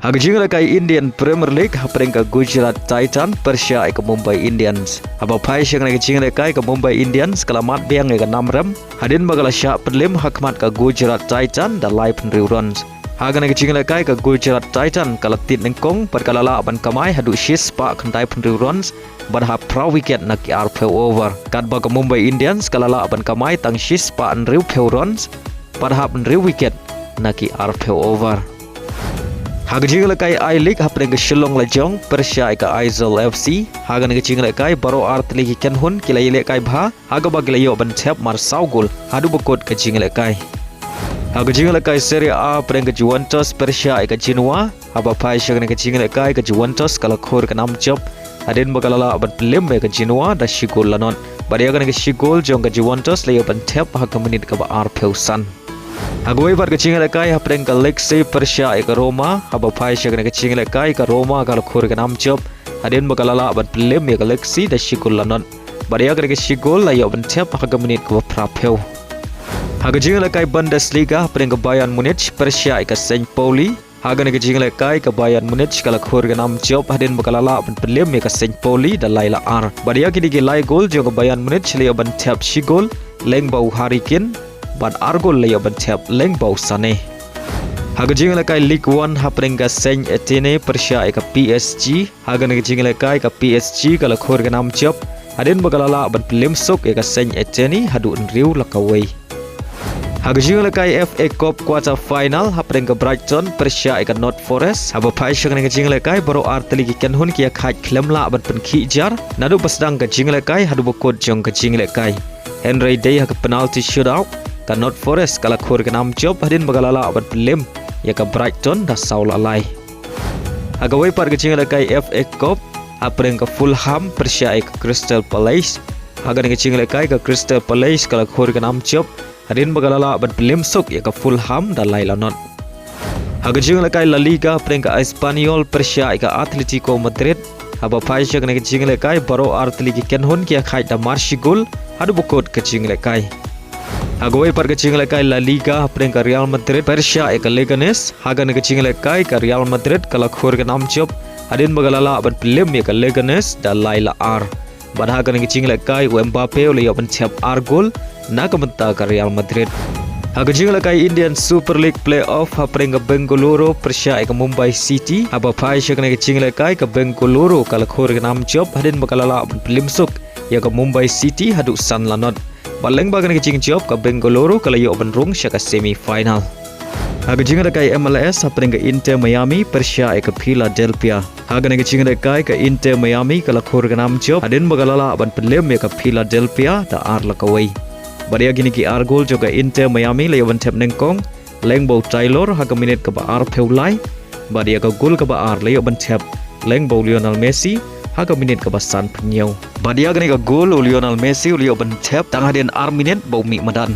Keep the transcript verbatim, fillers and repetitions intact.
Ha ka jinglehkai Indian Premier League, hapdeng ka Gujarat Titan pyrshah ïa ka Mumbai Indians. Haba phai sha kane ka jinglehkai, ka Mumbai Indians ka la mad biang ïa ka nam rem hadien ba ka la shah pynliem ha khmat ka Gujarat Titan da laiphew hynriew runs. Ha kane ka jinglehkai, ka Gujarat Titan ka la tied nyngkong bad ka la lah ban kamai haduh shispah khyndaiphew hynriew runs bad hap phra wicket na ki arphew over. Katba ka Mumbai Indians ka la lah ban kamai tang shispah hynriewphew runs bad hap hynriew wicket na ki arphew over. Ha ka jinglehkai I-League, hapdeng ka Shillong Lajong pyrshah ïa ka Aizawl F C. Ha kane ka jinglehkai, baroh artylli ki kynhun ki la ïalehkai bha, ha kaba ki la ïoh ban thep mar saw gol haduh ba kut ka jinglehkai. Ha ka jinglehkai Serie A, hapdeng ka Juventus pyrshah ïa ka Genoa. Haba phai sha kane ka jinglehkai, ka Juventus ka la khur ka nam jop hadien ba ka la lah ban pynliem ïa ka Genoa da shi gol la nod. Bad ïa kane ka shi gol jong ka Juventus la ïoh ban thep ha ka minit kaba arphew san. Ha kawei pat ka jinglehkai, hapdeng ka Lecce pyrshah ïa ka Roma. Haba phai sha kane ka jinglehkai, ka Roma ka la khur ka nam jop hadien ba ka la lah ban pynliem ïa ka Lecce da shi gol la nod. Bad ïa kane ka shi gol la ïoh ban thep ha ka minit kaba phraphew. Ha ka jinglehkai Bundesliga, hapdeng ka Bayern Munich pyrshah ïa ka Saint Pauli. Ha kane ka jinglehkai, ka Bayern Munich ka la khur ka nam jop hadien ba ka la lah ban pynliem ïa ka Saint Pauli da lai la ar. Bad ïa kine ki lai gol jong ka Bayern Munich la ïoh ban thep shi gol lyngba u Harry Kane bad ar gol la ïoh ban thep lyngba u Sané. Ha ka jinglehkai Ligue One, hapdeng ka Saint Etienne pyrshah ïa ka P S G. Ha kane ka jinglehkai, ka P S G ka la khur ka nam jop hadien ba ka la lah ban pynliem suk ïa ka Saint Etienne haduh hynriew la kawei. Ha ka jinglehkai F A Cup quarter final, hapdeng ka Brighton pyrshah ïa ka Nottingham Forest. Haba phai sha kane ka jinglehkai, baroh artylli ki kynhun ki ïakhaid khlem lah ban pynkhih jar naduh ba sdang ka jinglehkai haduh ba kut jong ka jinglehkai. Hynrei dei ha ka penalty shootout, ka Nottingham Forest ka la khur ka nam jop hadien ba ka la lah ban pynliem ïa ka Brighton da saw la lai. Ha kawei pat ka jinglehkai F A Cup, hapdeng ka Fulham pyrshah ïa ka Crystal Palace. Ha kane ka jinglehkai, ka Crystal Palace ka la khur ka nam jop hadien ba ka la lah ban pynliem suk ïa ka Fulham da lai la nod. Ha ka jinglehkai La Liga, hapdeng ka Espanyol pyrshah ïa ka Atletico Madrid. Haba phai sha kane ka jinglehkai, baroh artylli ki kynhun ki ïakhaid da mar shi gol haduh ba kut ka jinglehkai. Ha kawei pat ka jinglehkai La Liga, hapdeng ka Real Madrid pyrshah ïa ka Leganes. Ha kane ka jinglehkai, ka Real Madrid ka la khur ka nam jop hadien ba ka la lah ban pynliem ïa ka Leganes da lai la ar. Bad ha kane ka jinglehkai, u Mbappe u la ïoh ban thep ar gol na ka bynta ka Real Madrid. Ha ka jinglehkai Indian Super League playoff, hapdeng ka Bengaluru pyrshah ïa ka Mumbai City. Haba phai sha kane ka jinglehkai, ka Bengaluru ka la khur ka nam jop hadien ba ka la lah ban pynliem suk ïa ka Mumbai City haduh san la nod. Bad lyngba kane ka jingjop, ka Bengaluru ka la ïoh ban rung sha ka semi final. Ha ka jinglehkai M L S, hapdeng ka Inter Miami pyrshah ïa ka Philadelphia. Ha kane ka jinglehkai, ka Inter Miami ka la khur ka nam jop hadien ba ka la lah ban pynliem ïa ka Philadelphia da ar la kawei. Bad ïa kine ki ar gol jong ka Inter Miami la ïoh ban thep nyngkong lyngba u Taylor ha ka minit kaba arphew lai. Bad ïa ka gol kaba ar la ïoh ban thep lyngba u Lionel Messi ha ka minit kaba sanphew hynñiew. Bad ïa kane ka gol u Lionel Messi u la ïoh ban thep tang hadien ar minit ba u mih madan.